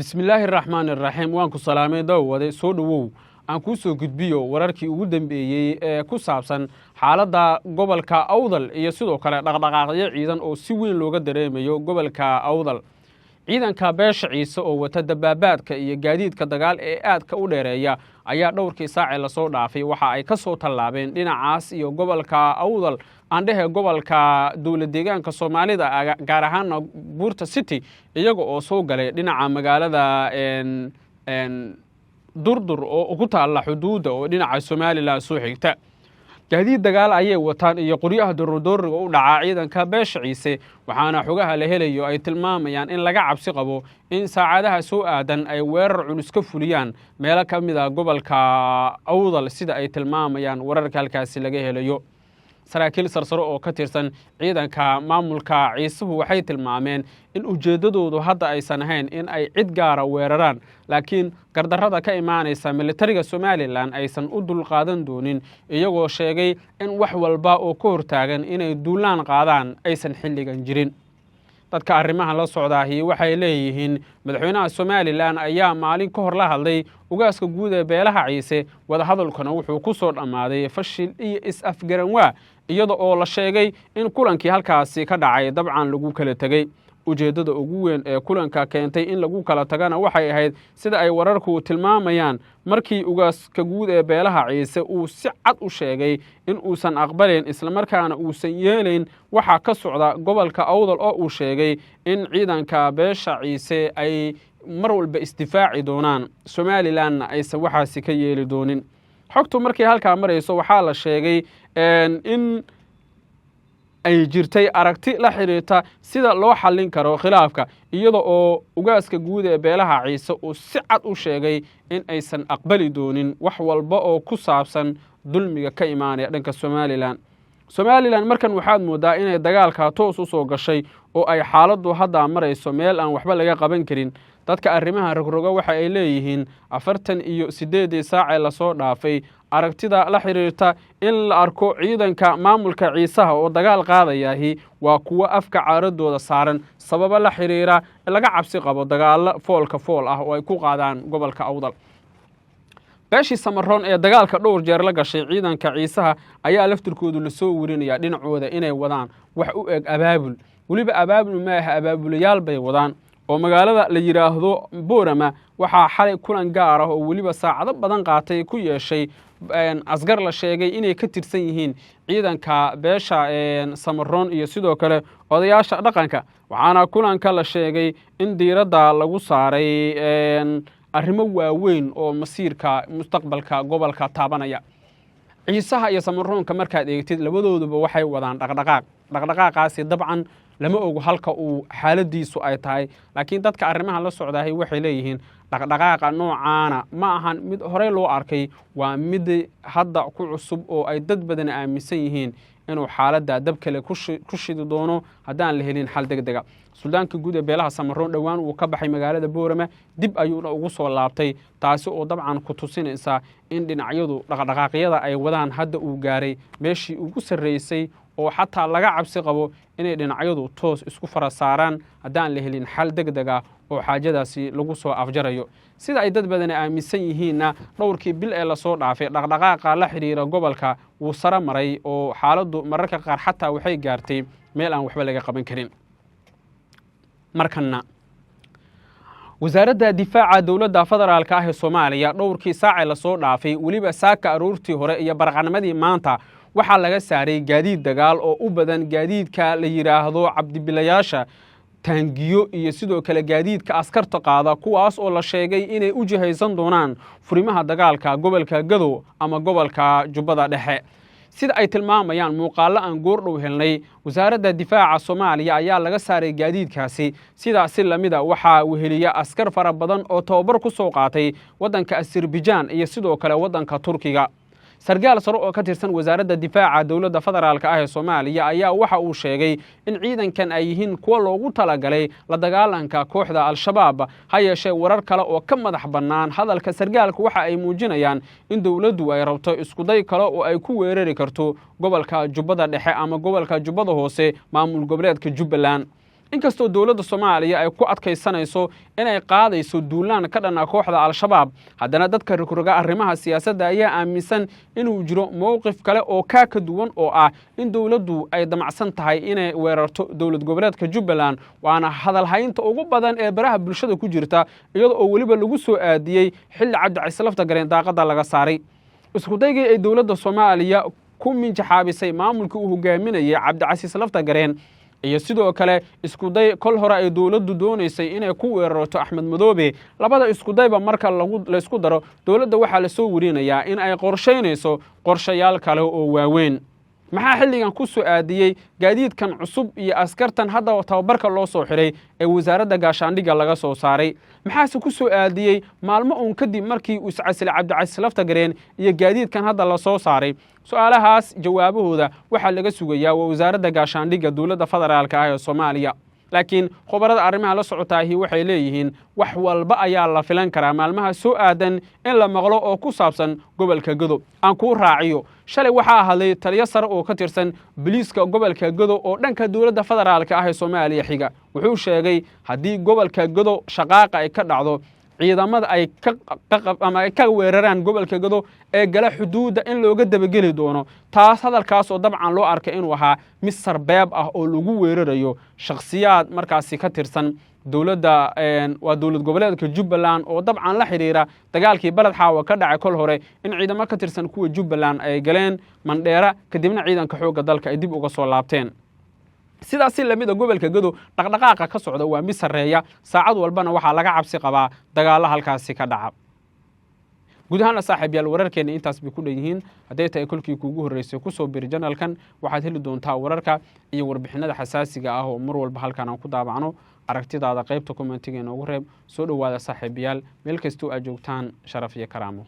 Bismillaahi raxmaan iraxiim. Waan ku salaamay, dawwade, soo dhowow. Aan kuu soo gudbiyo wararkii ugu dambeeyey ee ku saabsan xaaladda gobolka Awdal iyo sidoo kale dhaqdhaqaaqyo ciidan oo si weyn looga dareemayo gobolka Awdal. Ciidanka beesha Ciise oo wata dabaabaadka iyo gaadiidka dagaal ee aadka u dheereeya ayaa dhowrkii saacee lasoo dhaafay waxa ay ka soo tallaabeen dhinacaas iyo gobolka Awdal, aandhehe gobolka dowlad deegaanka Soomaalida, gaar ahaana buurta City, iyaga oo soo galay dhinaca magaalada Durdur oo ku taalla xuduudda oo dhinaca Somalilan soo xigta. Gaadiid dagaal ayay wataan iyo qoryaha doordooriga u dhacaa ciidanka beesha Ciise, waxaana xogaha la helayo ay tilmaamayaan in laga cabsi qabo in saacadaha soo aadan ay weerar culus ka fuliyaan meelo ka mid a gobolka Awdal, sida ay tilmaamayaan wararka halkaasi laga helayo. Saraakiil sarsaro oo ka tirsan ciidanka maamulka Ciisuhu waxay tilmaameen in ujeeddadoodu hadda aysan ahayn in ay cid gaara weeraraan, laakiin gardarrada ka imaanaysa militariga Somalilan aysan u dulqaadan doonin, iyagoo sheegay in wax walba oo ka hortaagan inay duulaan qaadaan aysan xilligan jirin. Dadka arrimahan la socdaahi waxay leeyihiin madaxweynaha Somalilan ayaa maalin ka hor la hadlay ugaaska guud ee beelaha Ciise, wadahadalkuna wuxuu ku soo dhammaaday fashil iyo is-afgaranwaa, iyada oo la sheegay in kulankii halkaasi ka dhacay dabcan lagu kala tegey. Ujeeddada ugu weyn ee kulanka keentay in lagu kala tagana waxay ahayd, sida ay wararku tilmaamayaan, markii ugaaska guud ee beelaha Ciise uu si cad u sheegay in uusan aqbalayn islamarkaana uusan yeelayn waxa ka socda gobolka Awdal, oo uu sheegay in ciidanka beesha Ciise ay mar walba isdifaaci doonaan, Somalilanna aysan waxaasi ka yeeli doonin. Xogtu markay halkaa marayso, waxaa la sheegay in ay jirtay aragti la xiriirta sida loo xallin karo khilaafka, iyada oo ugaaska guud ee beelaha Ciise uu si cad u sheegay in aysan aqbali doonin wax walba oo ku saabsan dulmiga ka imaanaya dhanka Somalilan. Somalilan markan waxaad moodaa inay dagaalka toos u soo gashay oo ay xaaladdu hadda marayso meel aan waxba laga qaban karin. Dadka arrimaha rogroga waxa ay leeyihiin 48-dii saacee lasoo dhaafay aragtida la xiriirta in la arko ciidanka maamulka Ciisaha oo dagaal qaadayaahi waa kuwo afka caaradooda saaran, sababo la xiriira laga cabsi qabo dagaallo foolka fool ah oo ay ku qaadaan gobolka Awdal. Beeshii Samaroon ee dagaalka dhowr jeer la gashay ciidanka Ciisaha ayaa laftirkoodu lasoo werinayaa dhinacooda inay wadaan wax u eg abaabul. Weliba abaabul maaha, abaabulayaal bay wadaan, oo magaalada la yidhaahdo Boorama waxaa xalay kulan gaar ah oo weliba saacado badan qaatay ku yeeshay asgar la sheegay inay ka tirsan yihiin ciidanka beesha Samaroon iyo sidoo kale odayaasha dhaqanka, waxaana kulanka la sheegay in diiradda lagu saaray arrimo waaweyn oo masiirka mustaqbalka gobolka taabanaya. Ciisaha iyo Samaroonka markaad eegtid, labadooduba waxay wadaan dhaqdhaqaaq. Dhaqdhaqaaqaasi dabcan lama ogo halka uu xaaladiisu ay tahay, laakiin dadka arrimaha la socdaahay waxay leeyihiin dhaqdhaqaaqa noocaana ma ahan mid horey loo arkay, waa mid hadda ku cusub oo ay dad badan aaminsan yihiin inuu xaaladda dab kale ku shidi doono haddaan la helin xal deg dega. Suldaanka guud ee beelaha Samaroon dhowaan wuu ka baxay magaalada Boorama, dib ayuuna ugu soo laabtay, taasi oo dabcan ku tusinaysa in dhinacyadu dhaqdhaqaaqyada ay wadaan hadda uu gaaray meeshii ugu sarreysay, oo xataa laga cabsi qabo inay dhinacyadu toos isku fara saaraan haddaan la helin xal deg deg ah oo xaajadaasi lagu soo afjarayo. Sida ay dad badani aaminsan yihiinna, dhowrkii bil ee lasoo dhaafay dhaqdhaqaaqa la xidhiira gobolka wuu saro maray, oo xaaladdu mararka qaar xataa waxay gaartay meel aan waxba laga qaban karin. Markanna Wasaaradda Difaaca dowladda federaalka ah ee Soomaaliya dhowrkii saacee lasoo dhaafay, weliba saaka aroortii hore iyo barqanimadii maanta, waxaa laga saaray gaadiid dagaal oo u badan gaadiidka la yidhaahdo cabdibilayaasha, taangiyo iyo sidoo kale gaadiidka askarta qaada, kuwaas oo la sheegay inay u jihaysan doonaan furimaha dagaalka gobolka Gadow ama gobolka Jubbada Dhexe, sida ay tilmaamayaan muuqaallo aan goordhow helnay. Wasaaradda Difaaca Soomaaliya ayaa laga saaray gaadiidkaasi. Sidaasi lamida waxaa weheliya askar fara badan oo tababar ku soo qaatay waddanka Azerbaijan iyo sidoo kale waddanka Turkiga. Sarkaal sare oo ka tirsan Wasaaradda Difaaca dowladda federaalka ah ee Soomaaliya ayaa waxa uu sheegay in ciidankan ay yihiin kuwo loogu talagalay la dagaalanka kooxda Al-Shabaab. Ha yeeshee, warar kale oo ka madax bannaan hadalka sarkaalka waxa ay muujinayaan in dowladdu ay rabto iskuday kale oo ay ku weerari karto gobolka Jubbada Dhexe ama gobolka Jubbada Hoose, maamul goboleedka Jubbaland. Inkastoo dowladda Soomaaliya ay ku adkaysanayso inay qaadayso duulaan ka dhan ah kooxda Al-Shabaab, haddana dadka rogroga arrimaha siyaasadda ayaa aaminsan inuu jiro mowqif kale oo kaa ka duwan, oo ah in dowladdu ay damacsan tahay inay weerarto dowlad goboleedka Jubbaland. Waana hadalhaynta ugu badan ee baraha bulshada ku jirta, iyada oo weliba lagu soo aadiyey xilli Cabdicasiis Laftagareen daaqadda laga saaray. Iskudaygii ay dowladda Soomaaliya ku minjaxaabisay maamulkii uu hogaaminayay Cabdicasiis Laftagareen, iyo sidoo kale iskuday kol hore ay dowladdu doonaysay inay ku weerarto Axmed Madoobe, labada iskudayba marka laysku daro, dowladda waxaa lasoo werinayaa in ay qorshaynayso qorshayaal kale oo waaweyn. Maxaa xilligan ku soo aadiyey gaadiidkan cusub iyo askartan hadda tababarka loo soo xiray ee wasaaradda gaashaandhigga laga soo saaray? Maxaase ku soo aadiyey maalmo uun kadib markii uu iscasilay Cabdicasiis Laftagareen iyo gaadiidkan hadda la soo saaray? Su-aalahaas jawaabahooda waxaa laga sugayaa waa wasaaradda gaashaandhigga dowladda federaalka ah ee Soomaaliya. Laakiin khubarada arrimaha la socotaahi waxay leeyihiin wax walba ayaa la filan karaa maalmaha soo aadan in la maqlo oo ku saabsan gobolka Gedo. Aan kuu raaciyo, shalay waxaa hadlay taliyo sare oo ka tirsan boliiska gobolka Gedo oo dhanka dowladda federaalka ah ee Soomaaliya xiga. Wuxuu sheegay haddii gobolka Gedo shaqaaqa ay ka dhacdo, ciidamada ay ama ay ka weeraraan gobolka Gedo ee gala xuduudda in looga dabageli doono. Taas hadalkaas oo dabcan loo arkay inuu ahaa mid sarbeeb ah oo lagu weerarayo shakhsiyaad markaasi ka tirsan dowladda, waa dowlad goboleedka Jubbaland, oo dabcan la xidhiira dagaalkii Baled Xaawa ka dhacay kol hore, in ciidamo ka tirsan kuwa Jubbaland ay galeen Mandheera, kadibna ciidanka xoogga dalka ay dib uga soo laabteen. Sidaas si lamida gobolka Gedo dhaqdhaqaaqa ka socda waa mid sarreeya, saacad walbana waxaa laga cabsi qabaa dagaallo halkaasi ka dhaca. Guud ahaana, saaxiib yaal, wararkeenna intaas bay ku dhan yihiin. Hadday tahay kolkii kuugu horreysay kusoo biri channelkan, waxaad heli doontaa wararka iyo warbixinada xasaasiga ah oo mar walba halkan aan ku daabacno. Aragtidaada qaybta commentiga inoogu reeb. Soo dhowaada, saaxiibayaal, meel kastoo aad joogtaan, sharaf iyo karaamo.